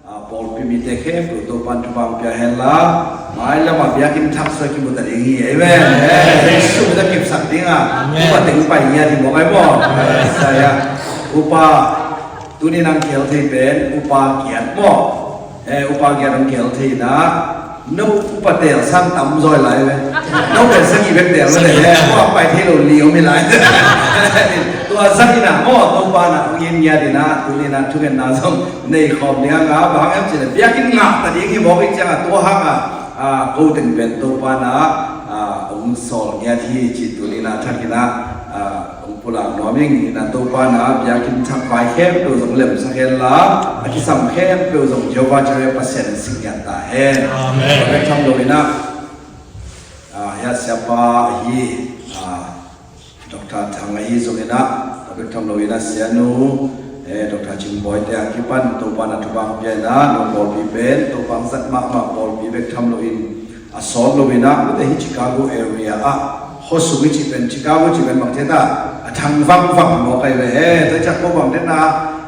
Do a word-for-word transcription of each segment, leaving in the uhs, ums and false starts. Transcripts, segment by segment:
A, pawlpi mite khempeuh Topa'n thupha pia hen la, mailam ah biakinn thak sung kimu ta ding hi. Amen. Amen. Eh, Jesu min a kipsak ding a. Amen. Upa teng pai ngiat hi mawk ai maw. Amen. Saya. Upa, tuni nang kial thei pen upa kiat maw. Eh, upa kiat ang kial thei na. No upa teel sang tam zaw lai ve. No pen sang i bek teel ve. Eh, upa pai thei lo li om hi lai. Tua sang in a maw, Topa'n a ong in ngiat in a, tuni in a thungetna zong nei khawm ding a, nga bang hiam cih leh biakinn ngah ta ding hi mawk hi ciang a, tua hang a, a, ko teng pen Topa'n a, a, ong sawl ngiat hi ci, tuni in a thak in a, a, ong pulak nuam ing. In a Topa'n a biakinn thak vai khempeuh zong lemsak hen la, a kisam khempeuh zong Jehovah Jireh Pasian in sik ngiat ta hen. Amen. Bek tham lo in a, a, hia siapa hi, a, Doctor Thang ahi zongin a, tua bek tham loin a sianu, eh, Doctor Cing Bawi te a kipan Topa'n a thupha pia in a, no pawlpi pen Topa'n zat mahmah pawlpi bek tham loin a sawt loin a, mite hi Chicago area ah, khuasung i cih pen, Chicago cih pen bang ci ta, a thang vangvang mawk ai ve, eh, tua ciang ko bang den a,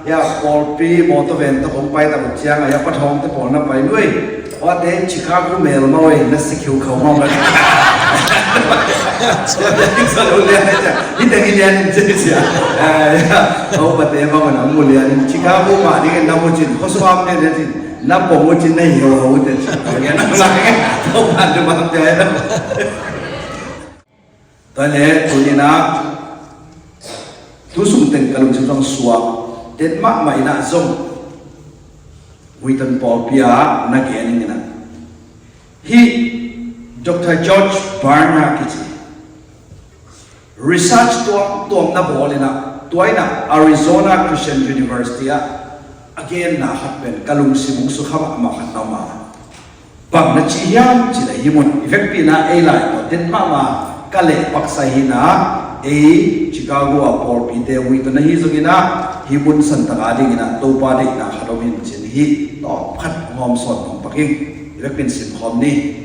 ya, pawlpi mawtaw ven tawh kong pai tak uh ciang a, ya, pathawngte pawl na pai nuai. Tua te Chicago mel mah uh ei, na si khiukhau mah uh. Hih teng hi lian in ci sia. Eh, ya, ko pa te mah uh na mu lian in Chicago mah ding in na mu cin, ko suam lian in cin, na pong uh cin na hiau hau te cin. Ko lian na lang in, ko pa te mah te. Tua leh tuni in a, tu sung teng ka lungsim zong suak den mahmah in a zong, Wheaton pawlpi ah na gen ing in a. Hih Doctor George Barna kici research tuamtuam na bawl in a, tua in a Arizona Christian University ah a genna khat pen ka lungsim hong sukha mahmah khat na om a. Bang na ci hiam cih leh hih mun i vekpi in a ei lai tawh den mahmah ka leh paksa hi in a, ei Chicago a pawlpite Wheaton ahi zongin a, hih mun santak a dingin a Topa deihna khat om in cin hih tawm khat hong hawm sawn hong pak ing. I vekpi in sim khawm ni.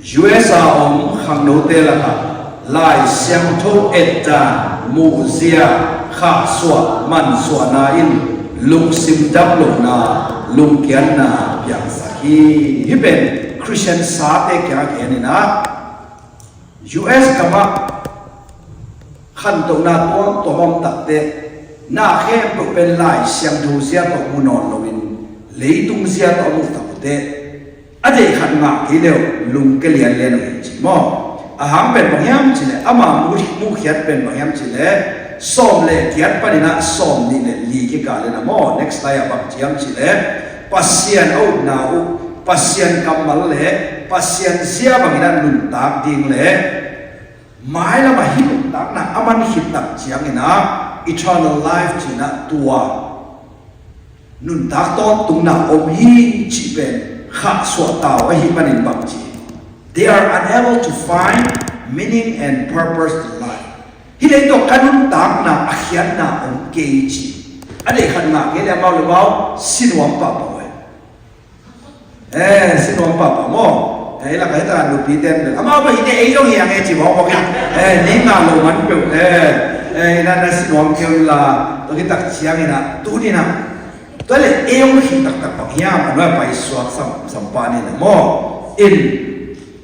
U S a om khangnote lakah Lai Siangtho etdan muhzia khahsuah mansuahna in lungsim damlohna, lungkiatna piangsak hi. Hih pen Christian sate kiangah gen in a, U S gamah khantohna tuamtuam a om takteh, na khempeuh pen Lai Siangtho zia tawh mu nawn loin leitung zia tawh a muh tak uh teh, a deih khat ngah kei leh lungke lianlian uh hi ci maw. A hang pen bang hiam cih leh, ama mu, muhkhiat pen bang hiam cih leh, sawm le giat panin a sawm nih le li kikal in a maw. Next slide ah bang ci hiam cih leh, Pasian a upna uh, Pasian kammal le Pasian zia bangin a nuntak ding le mailam ah hih nuntakna a man khit tak ciangin a eternal life cih in a tua nuntak tawntungna om hi cih pen khahsuah ta uh ahih manin bang ci, they are unable to find meaning and purpose in life. Hih lei tawh ka nuntakna a khiatna om kei ci. A deih khat ngah kei leh amau le amau si nuam pahpah uh. Eh, si nuam pahpah maw. Eh, i lakah hih takah nupite in bel amau bel hi ne, ei zong hi ang e ci mawkmawk in. Eh, ni ngah lo man peuh. Eh, eh, i na na si nuam kei un la. Tua khit tak ciangin a, tuni in a, tua leh ei hong khih taktak bang hiam, a nuai pai suak sam, sampah ni in a maw. In,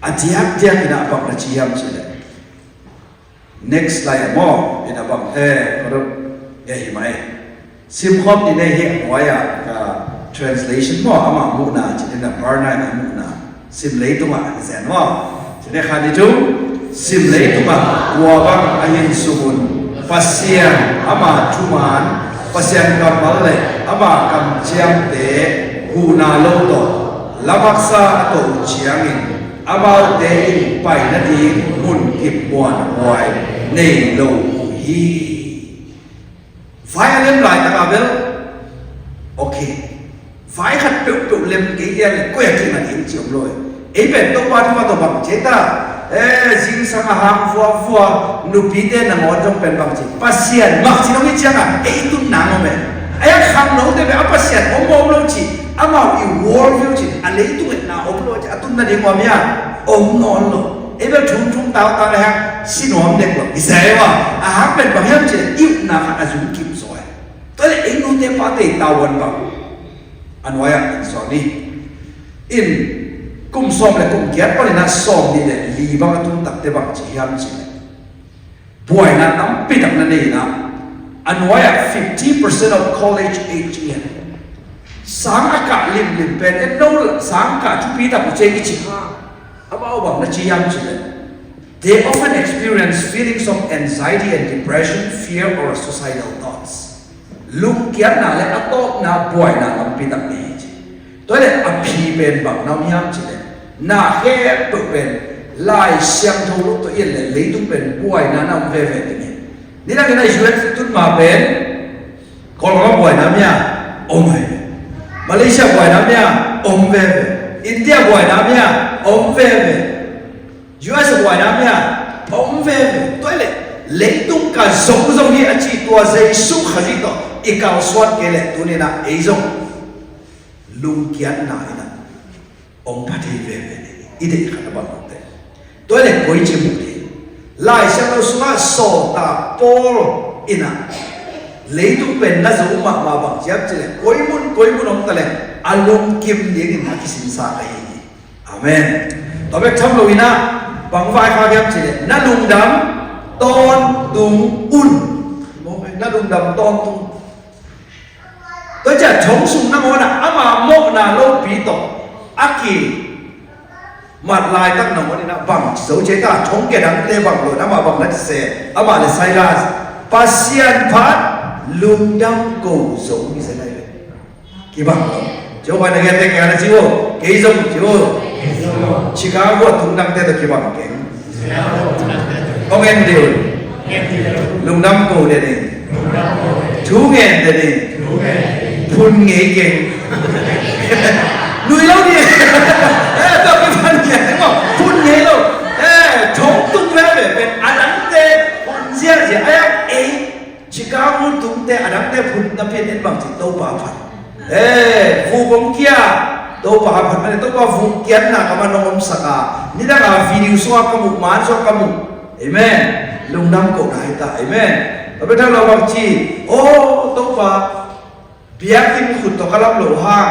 a diakdiak in a bang na ci hiam cih leh, next slide ah maw, in a bang te, ka rup, eh, hi mai. Sim khawm ni ne hi, huai ah, ka translation maw, ama muhna, ci in a Barna in a muhna. Sim leitung ah, zen maw. Ci in a khat ni tu, sim leitung ah, kua bang a hin sum un, Pasian, ama thuman, Pasian kammal le, ama kamciamte, huhna lo tawh, lamhaksa a toh uh ciangin, amaute in pai nading mun kip muanhuai nei lo uh hi. Vai a lem laitak a bel, okay. Vai khat peuhpeuh lem kei dia le koi a kingah ding ci om lo e. Ei pen Topa thupha tawh bang ci ta. Eh, zingsang a hang vuavua, nupite nangawn zong pen bang ci, Pasian mak ci dong hi ciangah ei tun nang om e. Ei a khangnote pen a Pasian om om lo ci, amau i world view ci, a leitung etna om lo ci, a tun nading om hia, om nawn lo. Ei bel thum thum tau tau le hang si nuam dek lo. I sa ei wa, a hang pen bang hiam ci, i upna khat a zung kim zaw e. Tua leh ei nute pate i tavuan bang, A nuai-ah in sawn ni. In kum sawm le kum giat panin ah sawm nih le li bang a tung takte bang ci hiam cih leh, buaina tampi tak na nei in ah, a nuai-ah fifty percent of college age in, sang a kah limlim pen, en lo, sang kah thupi tak uh ci ei i ci kha. Amau bang na ci hiam cih leh, they often experience feelings of anxiety and depression, fear or suicidal thoughts. Lungkiatna le a tawpna buaina lampi tak nei hi ci. Tua hi leh a phi pen bang na om hiam cih leh, na khempeuh pen Lai Siangtho lo tawh i et leh leitung pen buaina na om veve ding hi. Nidang in ah U S tun ma pen Kawlgam buaina mia om veve. Malaysia buaina mia om veve. India buaina mia om veve. U S buaina mia om veve. Tua hi leh leitung ka zongzong hi a ci tua Jesu Khazih tawh i kalsuan kei leh tuni-in ah ei zong lungkiatna in ah hong pha thei veve ding hi. I deih khat a bang lote. Tua hi leh koici mu ding? Lai Siangtho sungah sawltak Paul in ah leitung pen na zo mahmah bang ci hiam cih leh, koi mun koi mun om ta leh a lungkim dingin a kisinsa ka hi hi. Amen. Tua bek tham lo in ah bang vaikhak hiam cih leh, na lungdam tawntung un. Na lungdam tawntung. Tua ciang thong sung nangawn ah ama mawhna lopi tawh a kimat laitak nangawn in ah bang ci zo ci ei ta, thong kia dangte bang lo in ah amah bang na ci se, amah le Silas, Pasian phat lungdam ko zong hi zen ahi ve. Kibang lo. Ci o, pai na gen te kia na ci o, kei zong ci o. Chicago a tung dangte tawh kibang keng. Hong en dih un. Lungdam ko dih ni. Thu ngen dih ni. Phun ngei keng. Nui lo ni. Eh, tua kei phun ngei lo. Eh, thong tung veve pen a dangte phun ziahziah a, ei Chicago tungte a dangte phun na pian en bang ci, Topa phat. Eh, vuk hong kia, Topa phat mah ni, Topa vuk kiatna ka man hong omsak a, nidang a video sungah ka muh, man sungah ka muh. Amen. Lungdam kohna hi ta. Amen. Tua bek tham lo bang ci, oh, Topa, biakinn khut tawh ka lam loh hang,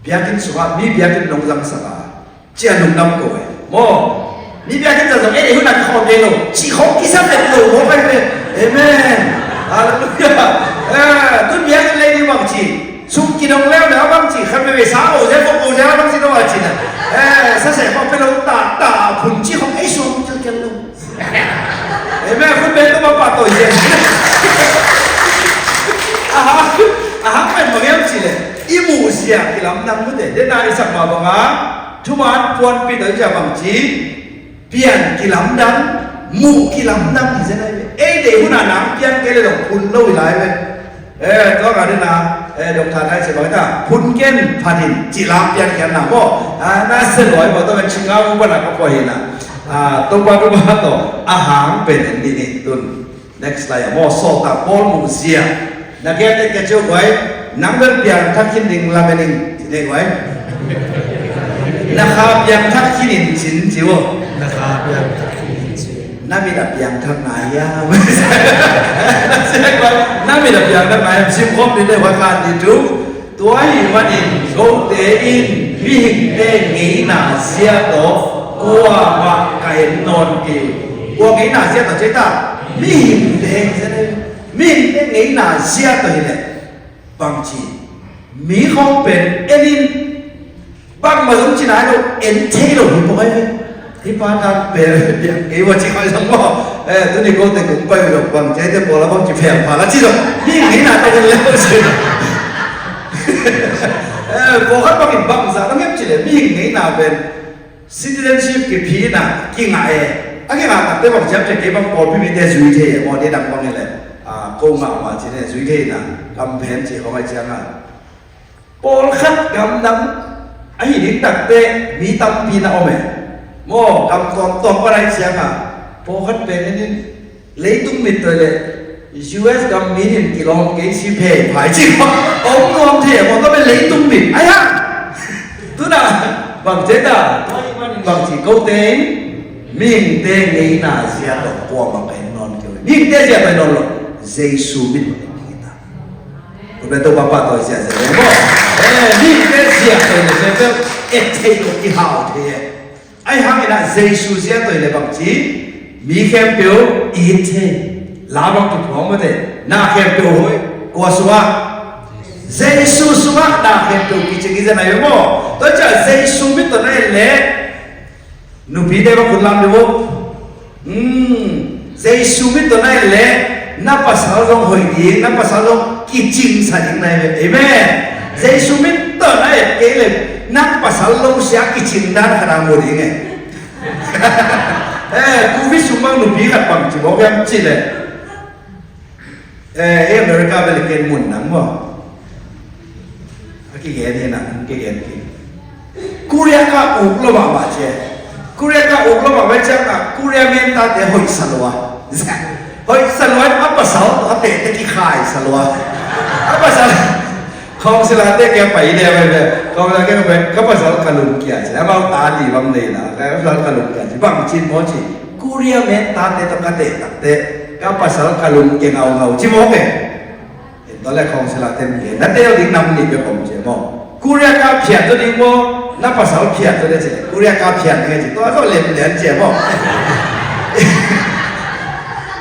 biakinn sungah mi biakinn nong zangsak a, ci a lungdam ko e. Maw, mi biakinn zang zong, eh, eh, hun a ka khawm ngei lo, ci khawm kisa vet lo maw, kai ve. Amen. Halleluiah. Eh, tun biakinn lei ding bang ci, sum kidong leuleu a bang ci, khat veve sa ko zel, ko ko zel a bang ci, dong a ci na. Eh, sa se khawm pe lo, ta, ta, phun ci khawm, eh, suang kilkel lo. Amen. Khut beng tua bang pahtawi zen. Ahang, ahang pen bang hiam cih leh, i muhzia kilamdang mute. Dena i sak mah bangin thuman puanpih tawh i cih bang ci, pian kilamdang, muh kilamdang hi zen ahi ve. Ei deih hun a nang pian kei leh dong phun lo hi lai ve. Eh, tua ka dena, eh, dong tha nai se bang ta, phun ken phat in, ci lam pian kian na maw. Ah, na se loi maw, tua pen Chicago pan a ka poi hi na. Ah, Topa, Topa tawh, ahang pen en dih ni tun. Next slide, maw, sawltak Paul muhzia. Na gen tek kia ciu guai, nang bel piangthak khin ding lamen in, ci dek guai. Na kha piangthak khin in cin ciu. Na kha piangthak khin in cin. Na mit a piangthak ngai hiam? Na mit a piangthak ngai hiam? Sim khawm dih le va khan dih tu. Tua ahih manin kote in mihingte ngeina zia tawh kuamah ka en nawn kei. Kua ngeina zia tawh ci ta? Mihingte, mihingte ngeina zia tawh hi leh bangci, mi khawng pen en in, bangmah zong ci nai lo, en thei lo hi pawh ahi ve. Hih pa tan pen biak kei ua ci khawng zong maw. Eh, tuni kote kong pai uh zong bang ci, eite pawl a bang ci pheek pha la ci zong, mihing ngeina tawh en le ci. Eh, pawlkhat bangin bangzah na ngen ci leh mihing ngeina pen citizenship kiphi in ah kingah e. A kingah takte bang ci hiam cih leh kei bang pawlpi mite zui thei e maw, dei dang bang hi leh, ah, ko ngah mah ci ne, zui thei in ah kam phen ci khawng ahi ciangin, pawlkhat gamdang ahi ding takte mi tampi na om e. Maw, gam tuamtuam pan ahi ciangin pawlkhat pen en in, leitung mit tawh leh U S gam mi in kilawm kei ci phe phai ci maw. Om nuam thei maw, tua pen leitung mit ahi hang. Tuna bang ci ta, bang ci, kote in mihingte ngeina zia tawh kuamah ka en nawn kei. Mihingte zia tawh en nawn lo, Jesu mit tawh en ding hi ta. Le Topa pahtawi ziahziah le maw. Eh, mihingte ziahtawi le ziahziah et thei lo, kihau thei e. Ahi hangin ah Jesu ziahtawi le bangci, mi khempeuh it thei. La bang kiphuang mate, na khempeuh hoih. Kua sungah? Jesu sungah na khempeuh kicing hi zen ahi ve maw. Tua ciah Jesu mit tawh na et leh, nupite bang khut lam dih uh. Hmm, Jesu mit tawh na et leh na pasal zong hoih ding, na pasal zong kicingsa ding na hi ve. Amen. Jesu mit tawh na et kei leh na pasal lo sia kicing dan khat a mu ding e. Eh, covid sung bang nupi khat bang ci bawk hiam cih leh, eh, ei America bel i ken mun nang maw. A kigen hi nang, kigen ki. Korea ka uk lo mahmah cia. Korea ka uk lo mahmah cia ka Korea men tate hoihsa lua. Hoihsa lua a pasal a tehte kikhaisa lua. A pasal Khawngsilate kia pai dia pai dia. Khawngsilate kia pai, ka pasal ka lungkia ci. Amau ta li bang nei na. Ka pasal ka lungkia ci. Bang cin maw ci. Korea men tate tawh ka teh takte, ka pasal ka lungkia ngaungau ci maw ke. Tua le khawngsilate mi na tel ding nam nih bek om ci maw. Korea ka phiat zaw ding maw. Na pasal phiat zaw ding ci. Korea ka phiat ding ci. Tua zaw lem lian ci maw.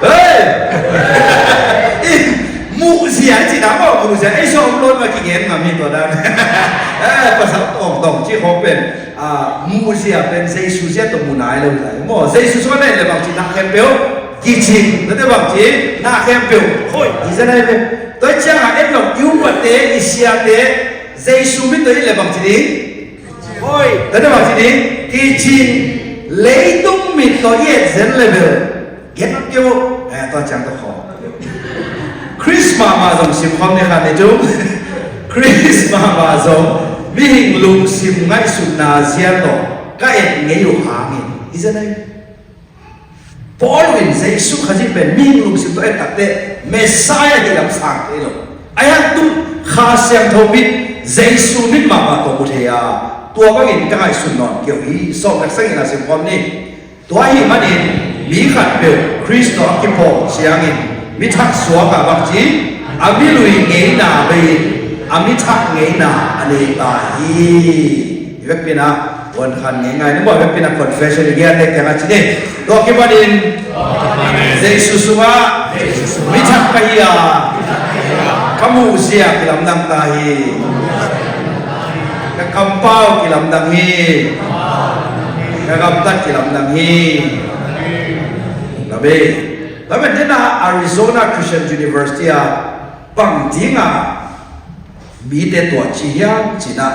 Hei! Muhzia i cih na maw, muhzia, ei sawm lon ma kigen ngam hi tua dan. Eh, pasal tawngtawng cih khawng pen, ah, muhzia pen Jesu zia tawh mu nai lo lai. Maw, Jesu sungah na et leh bangci na khempeuh kicing, na te bangci na khempeuh hoih hi zen ahi ve. Tua ciangah et lo i upate, i siate, Jesu mit tawh et leh bangci ding? Hoih, na te bangci ding? Kicing, leitung mit tawh i et zen leh bel. Gen keu, eh, tua ciang tua khaw. Christmas mah zong sim khawm ni khan ni cu. Christmas mah zong mihing lungsim ngaihsutna zia tawh ka et ngei uh hangin. Hi zen ahi. Paul in Jesu Khazih pen mihing lungsim tawh et takte Messiah hi lam sang thei lo. Ahi hang tu Kha Siangtho mit Jesu mit mahmah tawh mu thei a. Tua bangin ka ngaihsun nawn keu hi. Sawm le sagihna sim khawm ni. Tua ahih manin mi khatpeuh Khrist tawh a kipawl ciangin mi thak suak a bangci a milui ngeina bei-in a mi thak ngeina a nei ta hi. I vekpi-in ah puan khan ngeingai ni maw, i vekpi-in ah confession i gen tek ciangah ci ni. Tua ahih manin Jesu sungah mi thak ka hi a, ka muhzia kilamdang ta hi. Ka kampau kilamdang hi. Ka gamtat kilamdang hi. Amen. Amen. Dena Arizona Christian University ah bang dinga mite tuah ci hiam cih na,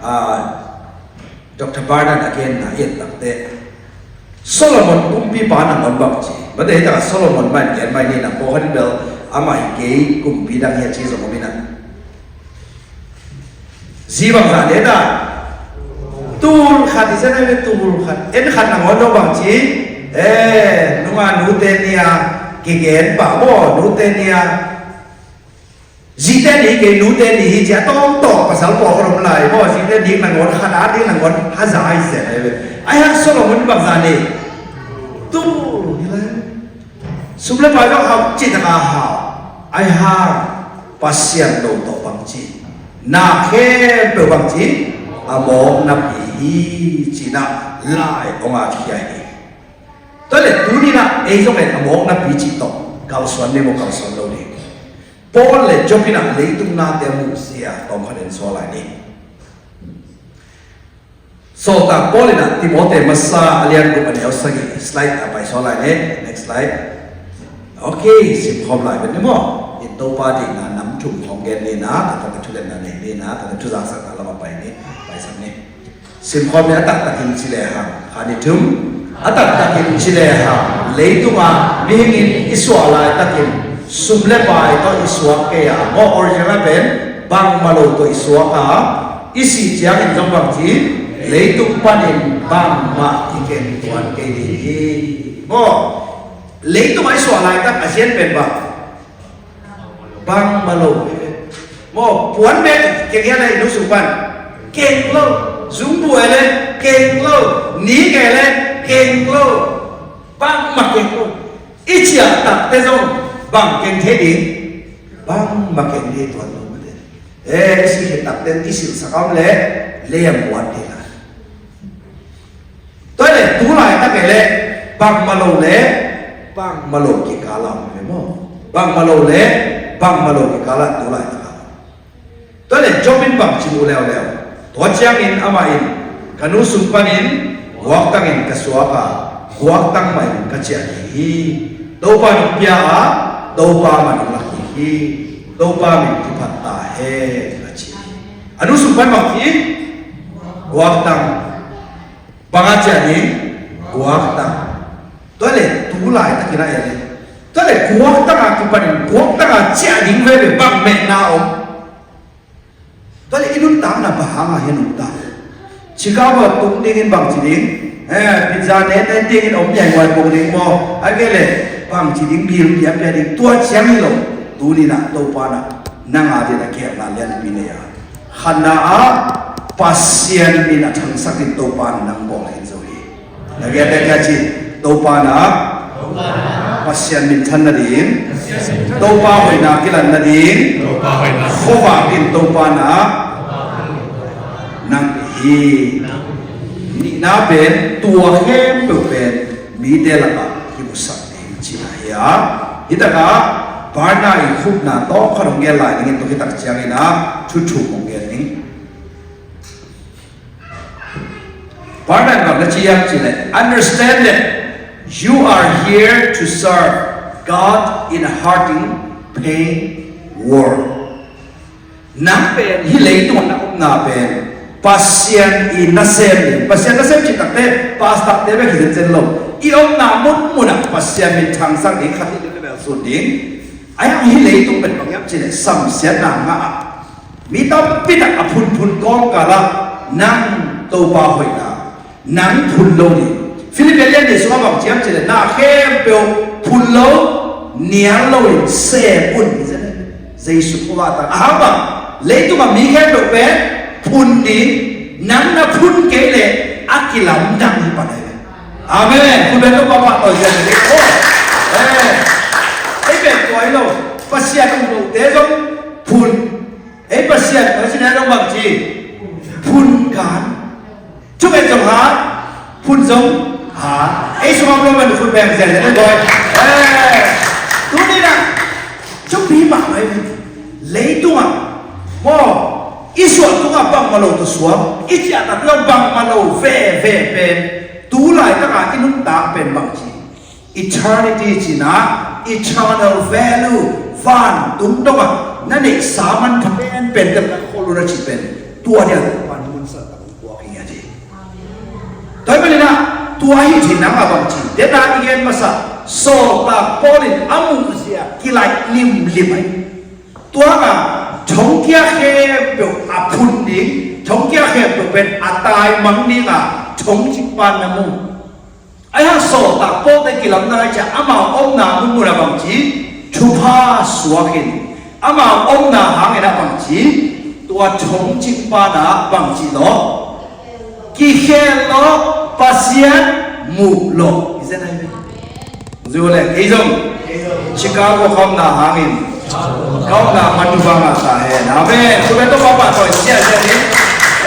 ah, Doctor Barnan a genna i et takte Solomon kumpipa nangawn bang ci. Mate hi taka Solomon mah in gen mai ni na, pawlkhat in bel amah hi kei, kumpi dang hi a ci zong om hi na. Zi bangzah ne ta? Tul khat i zen ahi ve, tul khat. En khat nangawn dong bang ci. Eh, nunga nute ni a kigen pah maw, nute ni a. Zite ni kei, nute ni hi ci a tawmtawm pasal pawlkhat om lai maw, zite ding nangawn, khat a ding nangawn haza ahi zen ahi ve. Ahi hang Solomon bangzah ne? Tul hi lai. Sum le pai zong hau cih taka hau. Ahi hang Pasian lo tawh bangci, na khempeuh bangci a mawknapi hi cihna lai hong a khia hi. Tua le tuni-in ah ei zong en a mawknapi cih tawh kalsuan ni maw, kalsuan lo ni. Paul le Job in ah leitung nate a muhzia tawm khat en suak lai ni. Sawltak Paul in ah Timote masa a lian guk a neu sagih, slide a pai suak lai ni. Next slide. Ok, simkhawm lai vet ni maw. In Topa dikna nam thum khawng gen ni na, tua tawh ka thulenna nei ni na, tua tawh thuzaksakna lam a pai ni, paisak ni. Simkhawm ni a taktakin ci lehang, kha ni thum. A taktakin ci lehang, leitungah mihing in i suah laitakin sum le pai tawh i suak kei a, maw, original pen bangmah lo tawh i suak a, i sih ciangin zong bangci, leitung panin bangmah i keng tuan kei ding hi. Maw, leitungah i suah laitak a sian pen bang bangmah lo. Maw, puan bek keng hian a i nu sung pan keng lo. Zungbuh e le keng lo. Nik e le keng lo. Bangmah keng lo. I ciah takte zong bang keng thei ding? Bangmah keng thei tuan lo mate. Eh, i si khit takte kisilhsak a om leh lei a muat ding lai. Tua leh tu laitak e leh bangmah lo leh bangmah lo kikal a om ve maw? Bangmah lo leh bangmah lo kikal a tu laitak a. Tua leh Job in bangci mu leuleu. Tua ciangin amah in, "Ka nu sung panin guaktangin ka suak a, guaktang mahin ka ciah ding hi. Topa nong pia a, Topa mah nong lak ding hi. Topa min kiphat ta hen," a ci hi. A nu sung pan bang ci? Guaktang. Bang a ciah ding? Guaktang. Tua leh tu laitakin a en leh, tua leh guaktang a kipanin guaktang a ciah ding veve bang mehna om? Tua leh i nuntakna bang hang a hi nuntak? Chicago tung dingin bang ci ding? Eh, pizza nen nen dingin om hiai huai pong ding maw? Ahih kei leh bang ci ding, bil piapia ding, tua ciang hi lo. Tuni-in ah Topa in ah nang a dingin a kepna lianpi nei a, khatna ah Pasian min a thangsak in Topa in nang bawl khin zo hi. Na giat teh kia ci, Topa in ah Pasian minthan nading, Topa hoihna kilan nading, khuavak in Topa in ah nang hi. Nihna pen tua khempeuh pen mite lakah kimusak ding cihna hi a. Hitakah Barna i khupna tawmkhat hong gen lai ning in, tua hitak ciangin ah thu thum hong gen ning. Barna in bang na ci hiam cih leh, "Understand that you are here to serve God in a hurting, pain world." Nang pen hih leitung a na omna pen Pasian i nasem ding, Pasian nasem cih takte pastorte bek hi zenzen lo. I omna munmun ah Pasian min thangsak ding, khat hi ding, bel sun ding. Ahih hang hih leitung pen bang hiam cih leh samsiatna ngah a, mi tampi tak a phunphun kawmkal ah nang Topa hoihna nang phun lo ding. Philippi lian nih sungah bang ci hiam cih leh, na khempeuh phun lo, nial lo in sem un. Jesu khuavak tang a hang bang, leitung a mi khempeuh pen phun ding, nang na phun kei leh a kilamdang hi pan ahi ve. Amen. Khut beng Topa pahtawi ziau ding. Oh. Eh. Ei pen tua hi lo. Pasian um lote zong phun. Ei Pasian, Pasian zong bang ci? Phun kan. Thungen zong hat, phun zong hat. Ei sungah om lo man khut beng ziau ding, boy. Eh. Tuni-in ah thupi mahmah hi. Leitung ah maw, i suah tungah bangmah lo tawh suak, i ciah tak tungah bangmah lo veve pen, tu laitak a i nuntak pen bang ci? Eternity cihna, eternal value, vantung dongah na neihsa manpha penpen teng na kholh uh na cih pen, tua dia Topa in mun sa tak uh puak hi a ci. Tua ahih manin ah tua hi thei nang a bang ci, dena i gen masa, Sawltak Paul in a muhzia kilaih limlim ahi. Tua a thongkia khempeuh a phun ding, thongkia khempeuh pen a taimang ding a thongcikpa na mu. Ahih hang Sawltak Pawlte kilamdang ahih ciang amau omna munmun ah bang ci? Thupha suak in. Amau omna hangin ah bang ci? Tua thongcikpa na bang ci lo? Kikhel lo, Pasian muh lo. Hi zen ahi ve. Zu le, kei zong Chicago ka omna hangin, ka omna man Topa ngah ta hen. Amen. Tua pen Topa pahtawi ziau ziau ni.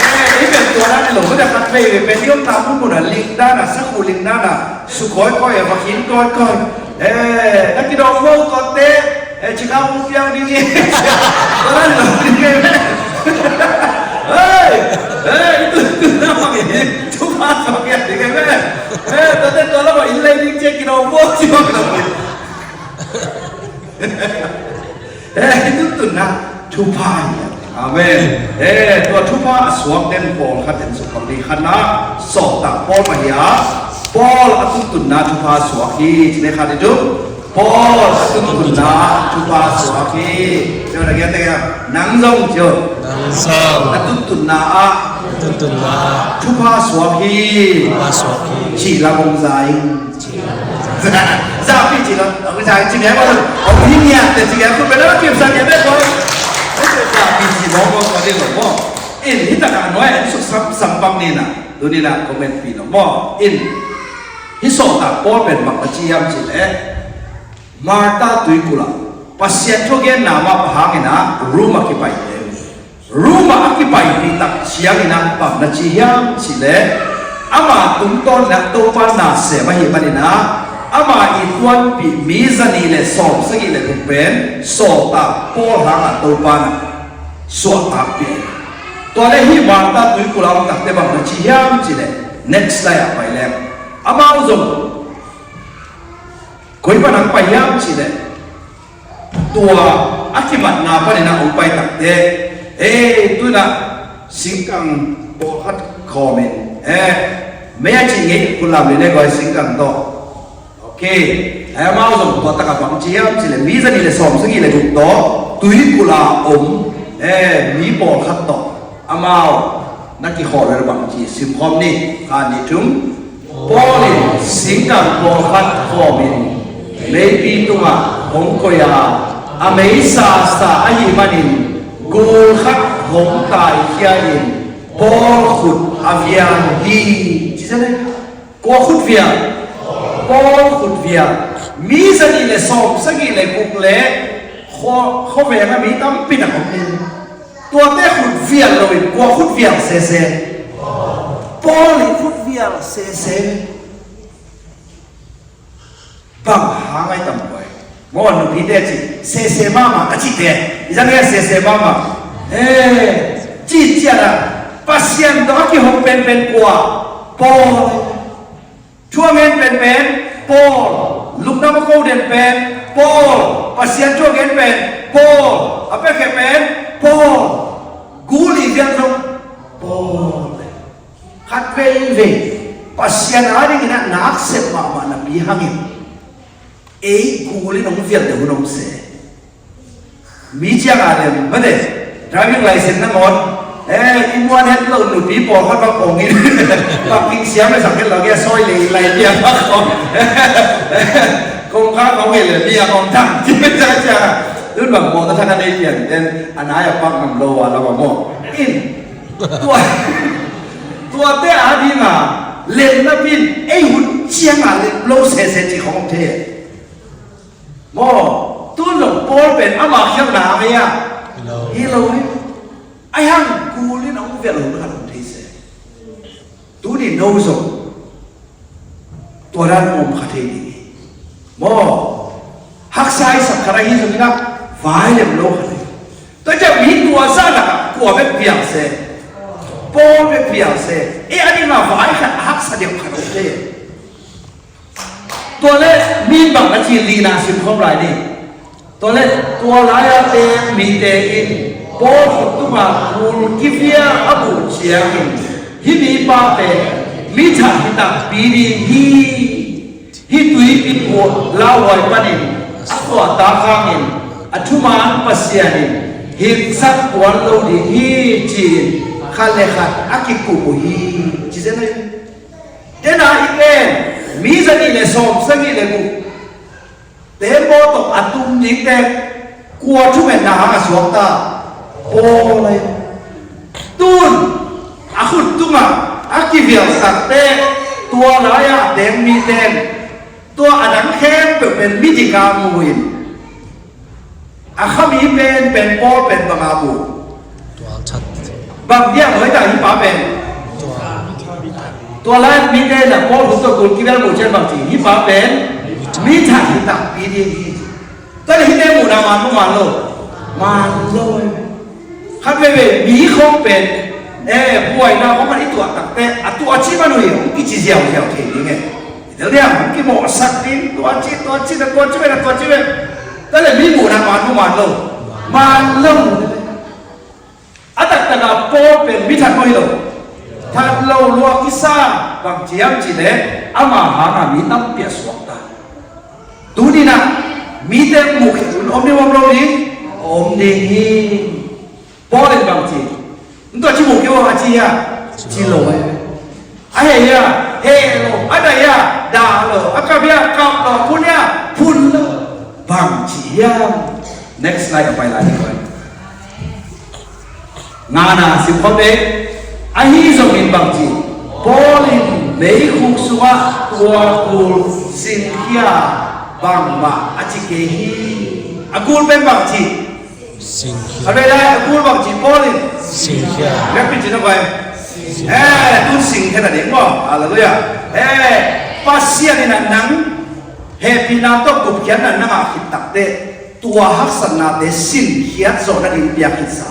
Eh, i pen tua dan lo, tua khat vei vei pen i omna munmun ah, ling dan ah, sakhu ling dan ah, su kawikawi, eh, va khin kawikawi. Eh, na kidawm vo tuate, eh, Chicago piang ding hi. Tua dan lo ding hi. Hei, hei, itu, itu na bang hi. Thupha suak ding hi. Eh, tuate tua lam ah inn lei ding ci, kidawm vo ci bang lo. Eh, hih tuntunna thupha hi. Amen. Eh, tua thupha a suak den pawlkhat in sukkham ding. Khatna, Sawltak Paul mah hi a, Paul a tuntunna thupha suak hi. Cih leh khat in tung, Paul a tuntunna thupha suak hi. Tua na giat teh, nang zong ci o. Nang zong. Na tuntunna ah. Tuntunna. Thupha suak hi. Thupha suak hi. Cih lam hong za ing. Zapi ci lo, zapi ci ngai lo. Om hi ngiat te ci ngai, khut beng lo, kipsak ngiat te ko. Zapi ci lo, ko ko di lo mo. In, hi takah nuai an suk sam, sam pang ni na. Tuni na comment pi lo mo. In, hih Sawltak Paul pen bang a ci hiam cih leh, Malta tuikulh ah Pasian thugenna mah hangin ah room ah kipai te. Roma a kipaipih tak ciangin ah bang na ci hiam cih leh, ama tungtawn in ah Topa na sem ahih manin ah, ama i tuanpih mi zanih le sawmsagih le guk pen sawltak Paul hangah Topa in ah suahtakpih. Tua le hih Malta tuikulh a om takte bang na ci hiam cih leh, next slide ah pai leng, amau zong koi pan hong pai hiam cih leh, tua a kimatna panin ah hong pai takte, eh, tu-in ah singkang pawlkhat khawmin, eh, mei a cih ngei, kulam le guai singkang tawh. Ok. Amau zong tua takah bang ci hiam cih leh, mi zanih le sawmsagih le guk tawh tuikulh a om, eh, mi pawlkhat tawh amau na kikhawl leh bang ci, simkhawm ni. Khat, nih, thum. Paul in singkang pawlkhat khawmin meipi tungah hong koih a, a mei sasa ahih manin gul khat hong taikhia in Paul khut a vial hi. Ci zen e. Kua khut vial? Paul khut vial. Mi zanih le sawmsagih le guk le khuaveng a mi tampi nak om hi. Tuate khut vial loin kua khut vial sese? Paul i khut vial sese. Bang hang ai tam koi? Maw, nupite ci, sese mahmah a cite. I zang e, sese mahmah. Eh, ci ciat a, Pasian tawh a kihong penpen kua? Paul. Thu a ngen penpen Paul. Lungdam a ko den pen Paul. Pasian thu a ngen pen Paul. A piakhia pen Paul. Gul i vial zong Paul. Khat veivei Pasian adingin a nak sep mahmah napi hangin ei gul in hong vial deuh hun om se. Mi ciang a lem mate, driving license nangawn, eh, i muan het lo nupi pawlkhat bang kong in, bang king siam le sak het lo, kia sawi le lai piang bang kong. Kong kha kong hi le mi a kong tang ci ciang ciang a. Tun bang mawtaw thak a nei pian ten a nai a pak ngam lo a lam a maw. In, tua, tuate a ding a lem napi in ei hun ciang a lem lo sese ci khong thei. Maw, tun zong Paul pen ama khialhna hang hi a? Hi lo. Hi lo hi. Ahi hang gul in a hong vial hun khat hong thei se. Tuni no zong tua dan om kha thei ding hi. Maw, haksa i sak khat ahi zongin ah vai lem lo kha thei. Tua ciang mi tua zah lakah kua bek vial se? Paul bek vial se. Ei a dingah vai khat a haksa deuh khat om thei. Tua le mi bang a ci, lina simkhawm lai ni. Tua le tua lai-a teng mite in Paul khut tungah gul kivia a buh ciangin, hih mipa pen mi that hi takpi ding hi. Hih tuipi buah lauhuai panin a suahtak hangin a thuman Pasian in hingsak tuan lo ding hi, ci-in khat le khat a kikup uh hi, ci zen ahi. Tena i pen mi zanih le sawmsagih le guk tembaw tawh a tum dingte kua thumenna hang a suakta? Paul ahi. Tun a khut tungah a kivialsakte, tua lai-ah deng mite, tua a dang khempeuh pen midik a mu in, a kha mi pen, pen Paul pen bang a mu? Tualchat. Bang dia hoih ta hih pa pen? Tua lai mite na Paul hun tawh gul kivel mu cian bang ci, hih pa pen mi that hi takpi ding hi. Tua le hihte muhna man mu man lo? Man lo. Khat veve mi khawng pen, eh, buaina khawng man i tuah takte a tuah cih man uh hi, hong kici ziauziau thei ding e. Tel dia, hong kimawhsak ding, tua ci, tua ci, na tua ci ve, na tua ci ve. Tua le mi muhna man mu man lo? Man lo. A taktak a Paul pen mi that maw hi lo? That lo lua kisa. Bang ci hiam cih leh ama hangah mi tampi a suakta. Tuni-in ah mite muh khit un om ding om lo ding? Om ding hi. Paul in bang ci? Ntua ci mu kei ua a ci hia? Ci lo e. A heh hia? Heh lo. A dah hia? Dah lo. A kap hia? Kap lo. Phun hia? Phun lo. Bang ci hiam? Next slide a pai lai ding. Ngana sim khawm e. Ahi zongin bang ci? Paul in meikhuk sungah tua gul sinkhia bangmah a ci kei hi. A gul pen bang ci? Singkhia. A vei lai a kul bang ci Paul in. Singkhia. Biakpiak cih na vai. Eh, tun singkhia na ding maw. Halleluiah. Eh, Pasian in a nang hehpihna tawh gupkhiatna nang ah khit takteh tua haksatnate sinkhiat zawh nading piak khitsa.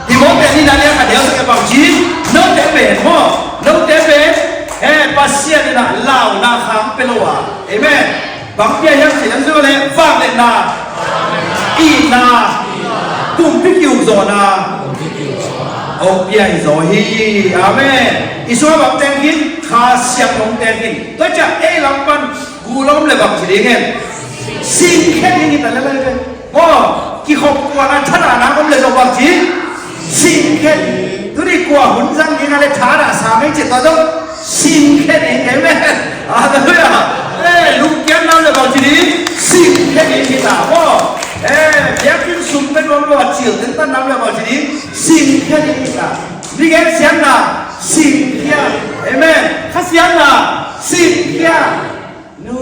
Timote nihna lian khat neu sagih bang ci, note pen maw, note pen, eh, Pasian in a launa khang pia lo a. Amen. Bang pia hiam cih leh, vangliatna, itna, kumpi kiuk zawhna, hong pia hi zaw hi. Amen. I sungah bang teng khin, Kha Siangtho hong teng khin. Tua ciang ei lam pan gul om leh bang ci ding hen. Singkhia ding hi ta lel lel. Maw, kikhop kuan a thadahna om leh zong bang ci. Singkhia ding. Tuni kua hun zang ding a leh thadah sa meng ci tua zong singkhia ding. Amen. Halleluiah. Eh, lungkiatna om leh bang ci ding. Singkhia ding hi ta maw. Eh, biakinn sum pen om leh bang ci, tentan om leh bang ci ding. Singkhia ding hi ta. Ni gen siatna singkhia. Amen. Kha siatna singkhia. Nu,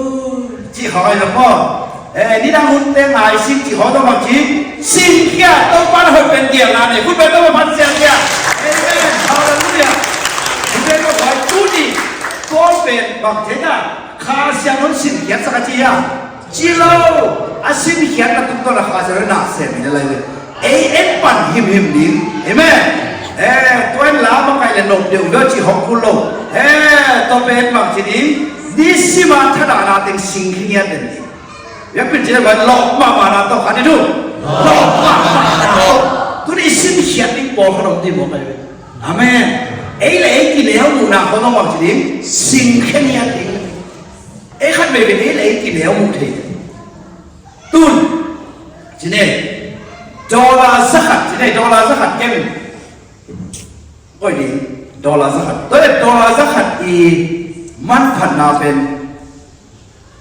cih khawng ahi zong maw. Eh, nidang hun teng a i sing cih khawng zong bang ci. Singkhia, Topa na hoih pen gialna nei. Khut beng Topa phat singkhia. Amen. Halleluiah. Khut beng Topa tuni. Paul pen bang ci ta. Kha Siangtho in sinkhiat sak a ci a. Ci lo. A sinkhiatna tungtawn a Kha Siangtho in na sem hi na lai ve. Ei en pan himhim ding. Amen. Eh, tua in la makaih le nop deuh deuh cih hong kul lo. Eh, tua pen bang ci ding. Nisim a thadahna teng singkhiat den ding. Biakpiak cih le lawp mahmahna tawh khat i duh. Lawp mahmahna tawh. Tuni sinkhiat ding pawlkhat om ding mawk lai ve. Amen. Ei le ei kineu muhna khawng bang ci ding. Singkhiat ding. Ei khat veivei ei le ei kineu muh thei. Tun. Ci ne. Dollar zakhat. Ci ne, dollar zakhat kem. Koih ding. Dollar zakhat. Tua leh dollar zakhat i manphatna pen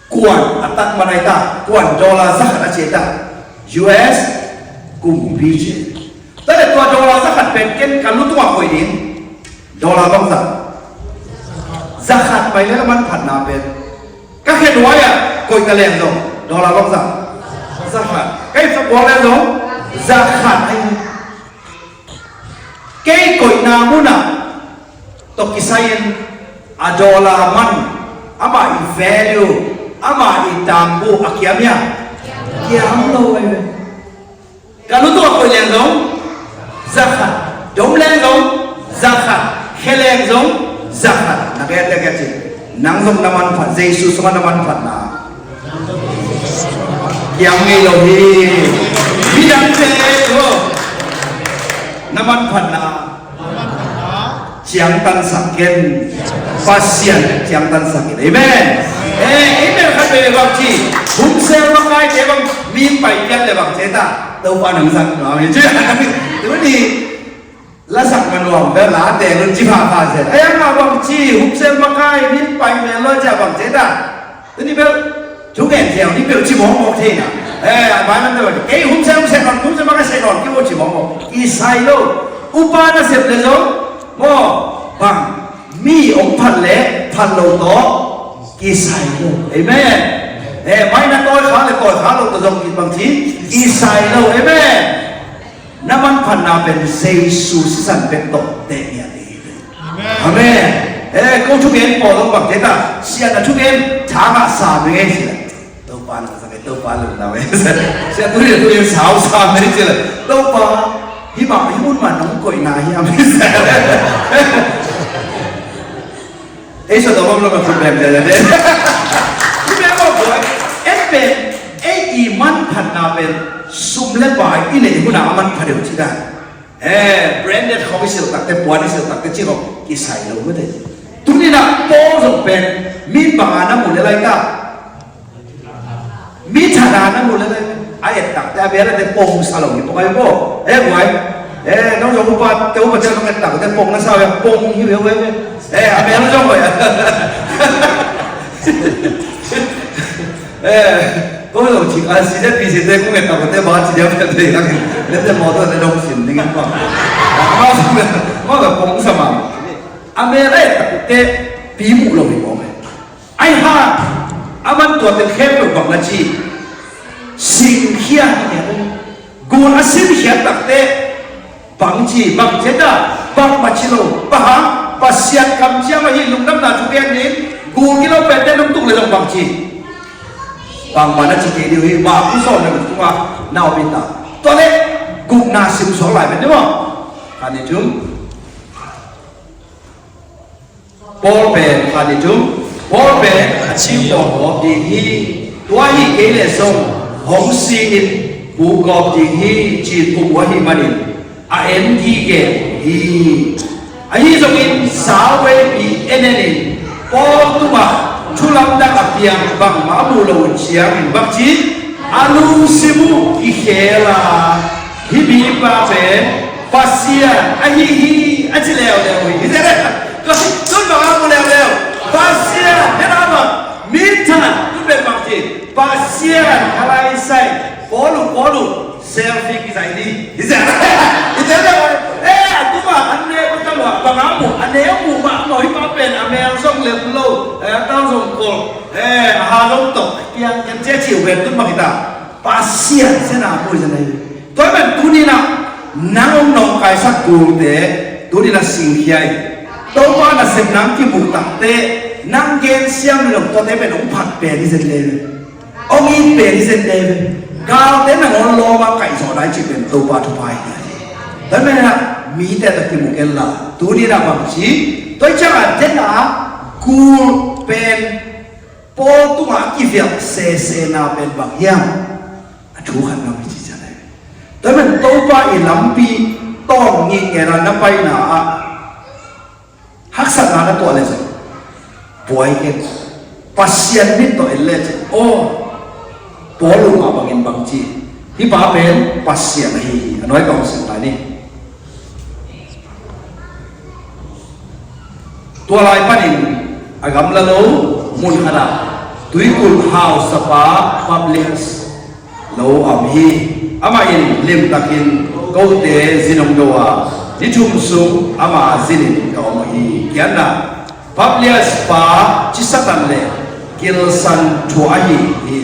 kuan a tak man ai ta. Kuan dollar zakhat a ci ai ta. U S kumpi ci. Tua leh tua dollar zakhat pen ken ka lu tungah koih ding. Dollar bangzah. Zakhat pai leh na manphatna pen. Ka khe nuai ah koih ka leng zong. Dollar bangzah. Zakhat. Ka ipsa kuang leng zong. Zakhat. Kei koihna munah tawh kisai in a dollar man, amah i value, amah i tangbu a kiam hiam? Kiam lo ai ve. Ka lu tungah koih leng zong zakhat, dom leng zong zakhat, khe leng zong zakhat. Na khe te khe ci. Nang zong na manphat, Jesu sungah na manphatna kiam ngei lo hi. Midangte lo. Na manphatna ciangtansak ken. Pasian ciangtansak in. Amen. Eh, amen khat ve bang ci. Hum sel makaite bang mi pai pian le bang ci ta. Topa nang zak nuam hi ci. Tuni lasak man nuam ve la te nun ci pha pha se. Ai ang bang ci hum sel makai min pai me lo ci bang ci ta. Tuni bel thu gen thiam ni bel ci mawk mawk thei na. Eh, a ban lam bel kei hum sel hum sel man hum sel makai se non ki wo ci mawk mawk. I sai lo. Upa na sep le zo. Mo bang mi ong phat le phat lo to. Ki sai lo. Amen. Eh, mai na toi kha le toi kha lo to zong ki bang ci. Ki sai lo. Amen. Na manphatna pen Jesu sisan bek tawh teh ngiat ding hi. Amen. Eh, ko thugen pawl zong bang te ta, sia na thugen thang ah sa meng ei sia. Topa na sa kei, Topa lungdam ei sia. Sia tu ria thugen sau sa meng ei sia. Topa, hi mah, hi mun mah nong koihna hiam ei sia. Ei, so tawh bawm lo ka khut beng te te. Khut beng bawm lo. En pen, ei i manphatna pen, sum le pai i neih hunah a manpha deuh ci dan. Eh, branded khawng i silh takte, puan i silh takte, ci khawng kisai lo mate. Tuni-in ah Paul zong pen, mi bang a na mu le lai ta. Mi thadahna mu le lai. A et takte, a bia late pong sa lo hi pong ai bo. Eh, guai. Eh, nong zong upa, te upa te nong et takte pong na sa ve, pong hi ve ve ve. Eh, a bia na zong guai. Eh, ko zong cik a si te pi si te kong et takte ba ci dia pe te yang. Late motor te dong sin ding pa. Ma, ma pong sa ma. A bia late takte pi mu lo hi pong. Ai ha, a man tuate khempeuh bang na ci, singkhia hi nia, Gul a sinkhiat takteh bangci, bangci ta, bangmah ci lo, bang hang, Pasian kamciam ahi lungdamna thugen in, gul gilo pente nungtuk le zong bangci. Bangmah na ci kei dih uh hi, Mark sawm le guk tungah na om in ta. Tua le gukna sim suak lai pen dih maw? Khat nih thum. Paul pen, khat nih thum, Paul pen a ci pawlgawp ding hi. Tua hi kei leh zong hong si in, pukgawp ding hi, ci-in puk uh ahih manin a en gige hi. Ahi zongin sauvepi en en in Paul tungah thu lamdang a piang bangmah a mu lo uh ciangin bangci a lungsim uh kikhel a, hih mipa pen Pasian ahi hi, a ci leuleu hi. Hi zen e. Tua hi tun bang a mu leuleu, Pasian, hena bang, minthan, tun pen bangci, Pasian a lai sai, Paul uh, Paul uh, selfie kizai ni. Hi zen e. Hi zen e. Eh, a tuma an ne ko ta lua, bang a mu, a ne mu mah, mah hi pa pen a mel zong lem lo, eh, a tang zong kol, eh, a ha zong tok, piang kan cia ciu ven tun bang hi ta. Pasian sena pui sena hi. Tua hi pen tuni na nang hong nawngkaisak gulte tuni na singkhia hi. Topa nasep nang kimuh takte nang gensiam lo tuate pen hong phat pen hi zen le ve. Hong it pen hi zen le ve. Galte nang hong lawm a kaihzawh nai cih pen Topa thupha hi. Tua hi pen na mite tawh kimuh ken la tuni na bangci tua hi ciangin tua na gul pen Paul tungah a kivial sesena pen bang hiam? A thu khat ngam hi ci cian ahi. Tua hi pen Topa i lampi tawng ngitngetna na paina ah haksatna na tuah le zong buai ken. Pasian mit tawh en le cin aw, Paul uh mah bangin bangci hih pa pen Pasian ahi hi. A nuai kong sim lai ni. Tua lai panin a gamla lo mun khatah tuikulh hausapa Publius lo a om hi. Amah in limtakin kote zin hong do a, ni thum sung ama zinin ka om uh hi. Kianna Publius pa cisatan le kilsan thua ahi hi.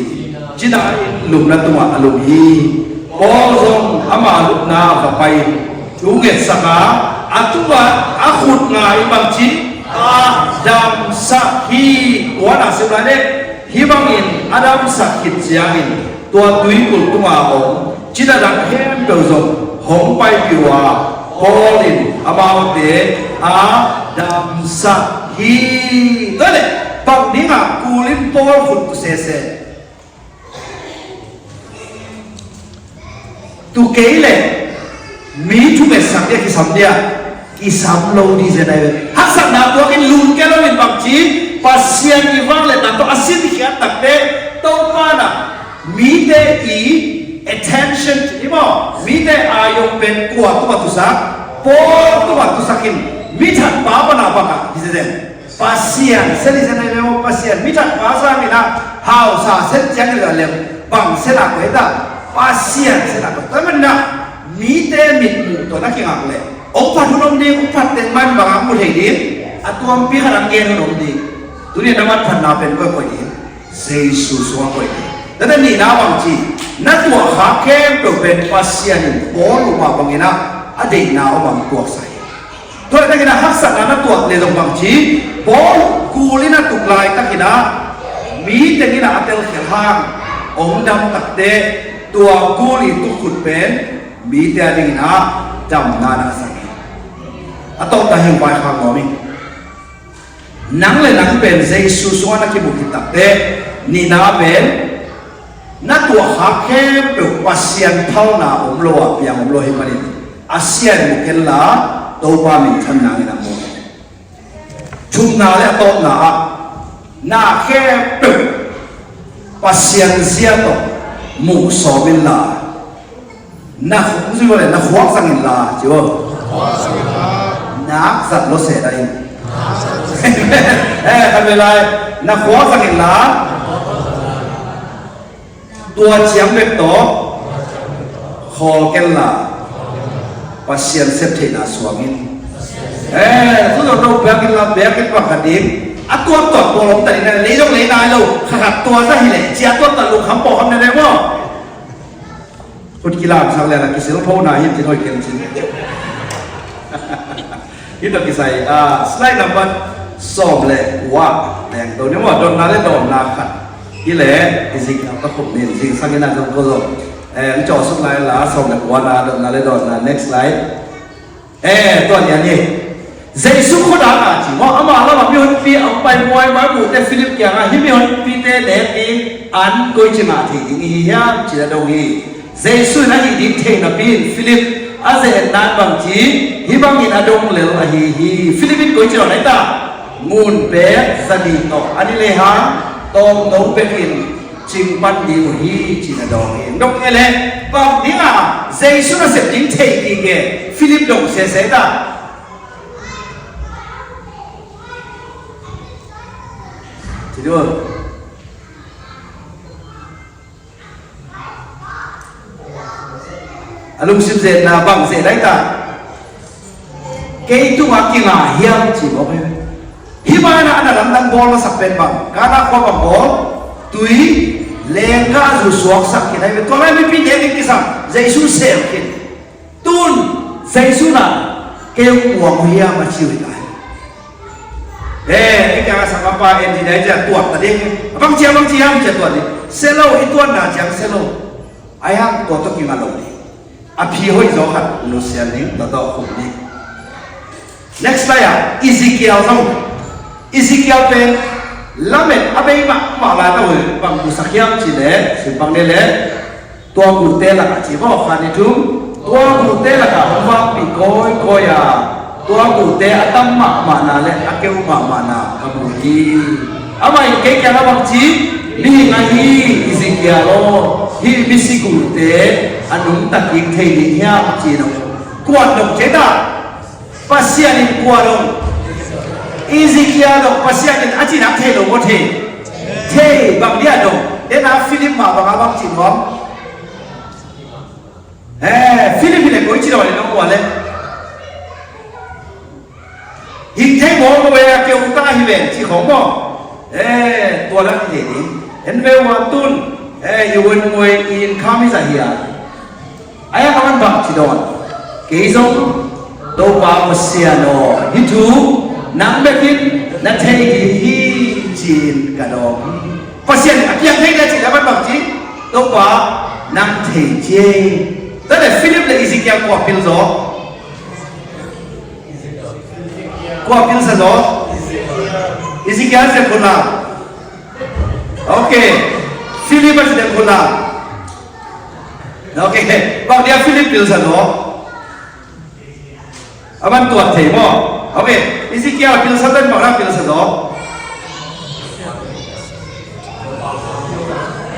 Cina in lupna tungah a lup hi. Paul zong ama lupna va pai in thu ngetsak a, a tungah a khut nga in bangci a damsak hi. Kuana sim lai dek hi bangin a damsak khit ciangin tua tuikulh tunga om cina dang khempeuh zong hong paipih uh a, Paul in amaute a damsak hi. Tua leh bang dingah kul in Paul khut tu sese? Tu kei leh mi thungetsak dia kisam dia, kisam lo dih zen ahi ve. Haksatna tuakin lun kei lo in bangci Pasian i vangliatna tawh a sinkhiat takte Topa na mite i attention i maw, mite a yong pen kua tungah tusak? Paul tungah tusakin mi thatpa pana bangah hi zen. Pasian sel hi zen ahi ve maw, Pasian mi thatpa sangin ah hausa sel ciangin ah lem bang sel ah koi ta, Pasian sel ah koi. Tua manin ah mite mitmuh tawh na kingak leh hong phat hun om ding, hong phat teng man bangah mu thei ding, a tuampi khat ang gen hun om ding. Tuni na mat phatna pen koi koi ding? Jesu sungah koi ding. Tua teh nihna bangci, na tuahkhak khempeuh pen Pasian in Paul uh mah bangin ah a deihna om ang tuaksak hi. Tua hi takin ah haksatna na tuak leh zong bangci, Paul kul in a tuk laitakin ah mi teng in ah a telkhial hang hong dam takte tua kul i tuk khut pen mite a dingin ah damna na sak hi. A tawpna hi, vaikhak nuam ing. Nang le nang pen Jesu sungah na kimu khit takte nihna pen na tuahkhak khempeuh Pasian phalna om lo ah piang om lo hi manin a sia in mu ken la Topa minthan nangin a mu. Thumna le a tawpna ah na khempeuh Pasian zia tawh muh sawm in la. Na khum zui le na khuak zang in la, ci uh. Nak zat lo se dai. Eh, khan ve lai, na khuak zang in la. Tua ciang bek tawh khawl ken la. Pasian sep theihna suang in. Eh, tu zong no biak in la, biak in bang khat ding. A tuak tuak tua lom ta ding na, lei zong lei nai lo, khat khat tua za hi leh, cia tuak ta lungkham pawlkham ne ne maw. Khut kilamsak le la kisil pho na hi, ci hoih ken cin. Hi tawh kisai, ah, slide number sawm le kua, leng to ni maw, dotna le dawnna khat. Hi le, Ezekiel ka khum nin, zingsang in a zong ko zong. Eh, ang cawh suk lai la, sawm le kua na, dotna le dawnna, next slide. Eh, tua ni a ni. Jesu khuadang a ci maw, ama lamah mihonpi a pai muaimai muhte Philip kiangah, hih mihonpite nek ding an koici ngah thei ding i hi hiam, ci a dong hi. Jesu in a hih ding thei napi in Philip a ze-et nan bang ci, hih bangin a dong lel ahi hi. Philip in koici dawn ai ta, ngun pek zani tawh a ni lehang, tawmno bekin cing pan ding uh hi, ci-in a dawng hi. Dawng hi leh, bang dingah Jesu nasep ding thei kik e, Philip dong sese ta. Ci dua. A lungsim zetna bang zet ai ta. Kei tungah kinga hiam ci mawk hi. Hih banah a na lamdang bawl masak pen bang, Kana khua bang bawl, tui, leenggah zu suaksak khin ahi ve. Tua lai mipi nek ding kisam, Jesu sem khin. Tun, Jesu na, kei hong muang uh hiam a ci uh hi ta hi. Eh, i kiangah sanggampa en dih dai cia tuat ta ding. A bang cia, bang cia, bang cia tuat ding. Se lo, i tuatna ciang se lo. Ai hang tua tawh kinga lo ding. A phi hoih zaw khat nusian ding, tua tawh khum ding. Next slide ah, Ezekiel zong. Ezekiel pen lamet a bei mahmah lai tawh bang musak hiam ci leh, simpang dih leh. Tua guhte lakah ci maw, khan i thum. Tua guhte lakah hong vakpih kawikawi a, tua guhte a tam mahmahna le a keu mahmahna ka mu hi. Amah in kei kiangah bang ci, mihing ahi Ezekiel aw, hih misi guhte a nungta kik thei ding hiam ci-in hong kuan dong ci ta. Pasian in kua dong? Ezekiel dong, Pasian in a cinak thei lo maw thei? Thei, bang dia dong? Dena Philip mah bang a bang ci nuam? Eh, Philip in le koi ci dong le nong kua le? Hing thei maw, maw ve a keu ta hi ven ci khong maw? Eh, tua la hi thei ding. En ve ua tun, eh, i wen muai i in kham hi sa hi a. Ai a ka man bang ci dawn. Kei zong, Topa Pasian aw, hih thu nang bekin na thei ding hi ci-in ka dawng. Pasian a piang thei le ci le man bang ci, Topa nang thei ci. Tua le Philip le Ezekiel kua pil zaw? Kua pil sa zaw? Ezekiel se khun la. Ok. Philip a ci le khun la. Ok. Bang dia Philip pil sa zaw? A man tuat thei maw? Ok. Ezekiel a pil sa ten bang a pil sa zaw?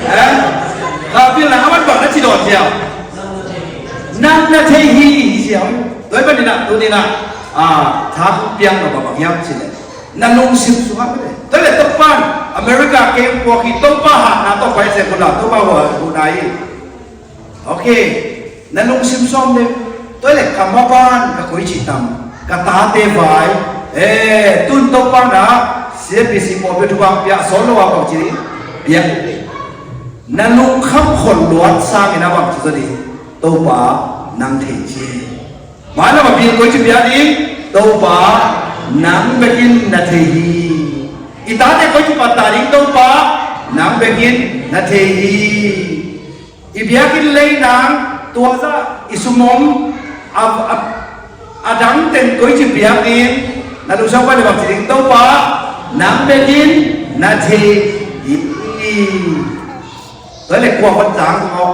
Eh? A pil na a man bang na ci dawn cia. Nang na thei hi hi cia. Doi pan ni na, tu ni na. Ah, thak piang na bang bang hiam ci le. Na lungsim sungah bang le. Tua le Topa in America kei puak hi, Topa hatna tawh pai se khun la, Topa hua huna hi. Ok, na lungsim sawm le, tua le ka maban ka koi ci tam, ka tate vai, eh, tun Topa na, C F B C pawlpi thu bang pia, sawn lo a bang ci, pia. Na lungkham khol luat sangin a bang ci zaw ding, Topa nang thei ci. Mah lam a bil koi ci pia ding, Topa nang bekin na thei hi. I tate koi ci patta ding, Topa nang bekin na thei hi. I biakinn lei nang, tua zah i sum om, a, a, a dang ten koi ci biakinn, na lungsim pai le bang ci ding, Topa nang bekin na thei hi. Tua le kua van zang ko.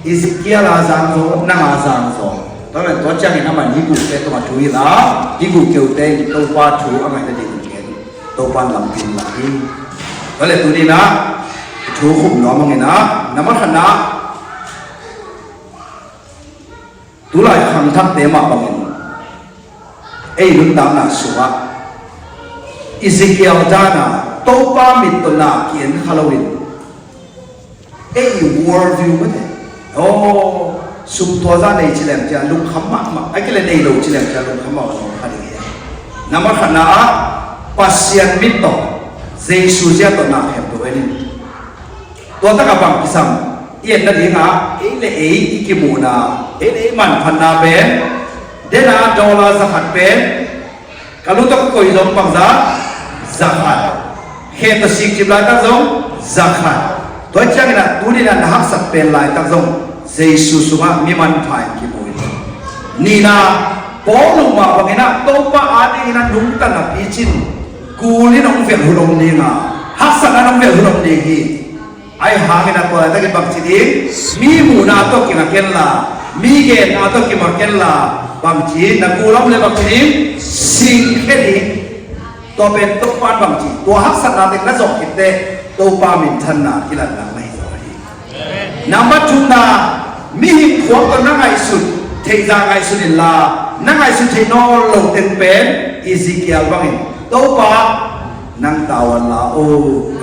Ezekiel a zang zaw, nang a zang zaw. Tua le tua ciangin a man hi guhte tungah thu hi la, hi guh keute in Topa thu a ngaihna ding in gen. Topa in lampi in la hi. Tua le tuni na, thu khum nuam hangin a, na man khat na, tulai khangthakte mah bangin ei nuntakna sungah Ezekiel dana Topa mittawna ki-en kha loin ei world view mate. Oh, sum tua za nei ci leng cia lungkham mahmah. Ai kile nei lo ci leng cia lungkham mahmah zong kha ding hi. Nambat khatna ah Pasian mit tawh Jesu zia tawh na khempeuh en in. Tua takah bang kisam? I et nadingah ei le ei i kimuhna, ei le ei manphatna pen, dena dollar zakhat pen ka lu tawh ka koi zong bangzah, zakhat. Khe tawh sikcip laitak zong zakhat. Tua ciangin ah tuni-in ah na haksat pen laitak zong Jesu sungah mi manpha in kimu hi. Nihna, Paul mah bangin ah Topa adingin ah nungta napi cin, kul in hong velh hun om ding a, haksatna in hong velh hun om ding hi. Ahi hangin ah tua laitak in bangci ding, mi muhna tawh kingak kenla, mi genna tawh kingak kenla, bangci na kul om leh bangci ding, singkhia ding. Tua pen Topa in bangci, tua haksatna teng na zawh khit teh Topa minthanna kilanna mah hi zaw hi. Number two-na, mihing khuak tawh na ngaihsut theih zah ngaihsut inla, na ngaihsut theih nawn lo teng pen Ezekiel bangin, Topa, nang tavuan la o.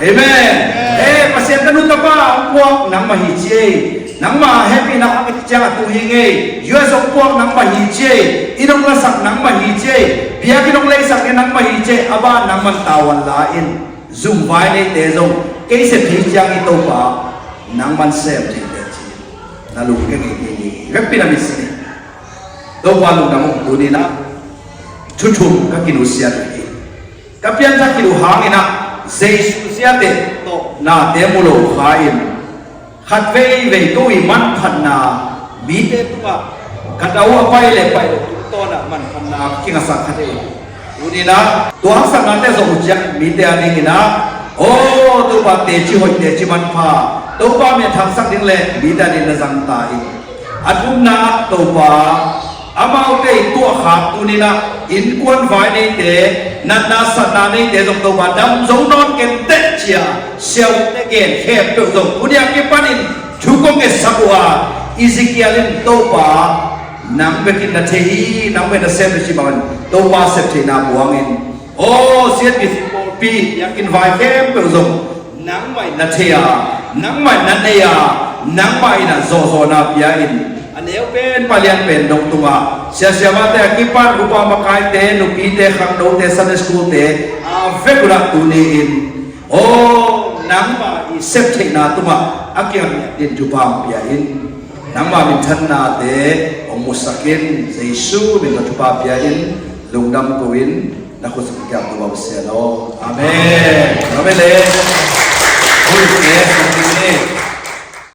Amen. Eh, Pasian tanu tapa hong puak nangmah hi ci ei. Nangmah hehpihna a mit ciang a tu hi ngei. U S hong puak nangmah hi ci ei. Inn hong lasak nangmah hi ci ei. Biakinn hong leisak nangmah hi ci ei. A ban nangman tavuan la in. Zumvai neite zong kei sep thei ciang i Topa nangman sem thei teh ci. Na lungkia ngei ngei ni. Vekpi-in a mitsi ni. Topa lungdam ung. Tuni-in ah thu thum ka kinusiat uh hi. Ka pianthak khit uh hangin ah Jesu siate tawh nate mu lo kha in, khat veivei ko i manphatna, mite tungah ka dau a pai le pai lo tungtawn ah manphatna kingasak kha thei uh. Tuni-in ah tua haksatnate zawh uh ciang mite adingin ah, aw Topa, teci hoih, teci manpha, Topa min a thangsak ding le mite adingin na zang ta in. A thumna, Topa, amaute i tuahkhak tuni-in ah innkuan vai neite, natna satna neite zong Topa dam zo nawn kei teh ci-a siaute gen khempeuh zong tuni a kipanin thu kong ngetsak uh a, Ezekiel in Topa nang bekin na thei hi, nang bekin na sem hi ci bangin Topa sep theihna buangin, aw, siatpi pawlpi, biakinn vai khempeuh zong nangmah in na thei a, nangmah in na nei a, nangmah in ah zawhzawhna pia in, a neu pen, a lian pen dong tungah sia siamahte a kipan upa makaite, nupite, khangnote, Sunday school-te a vek un ah tuni-in, aw, nangmah i sep theihna tungah a kiang ding thupha hong pia in. Nangmah minthannate hong musak in, Jesu min tawh thupha pia in, lungdam ko in, na khut sung kiam tu bawm sian aw. Amen. Amen le. Hui, yes, amen.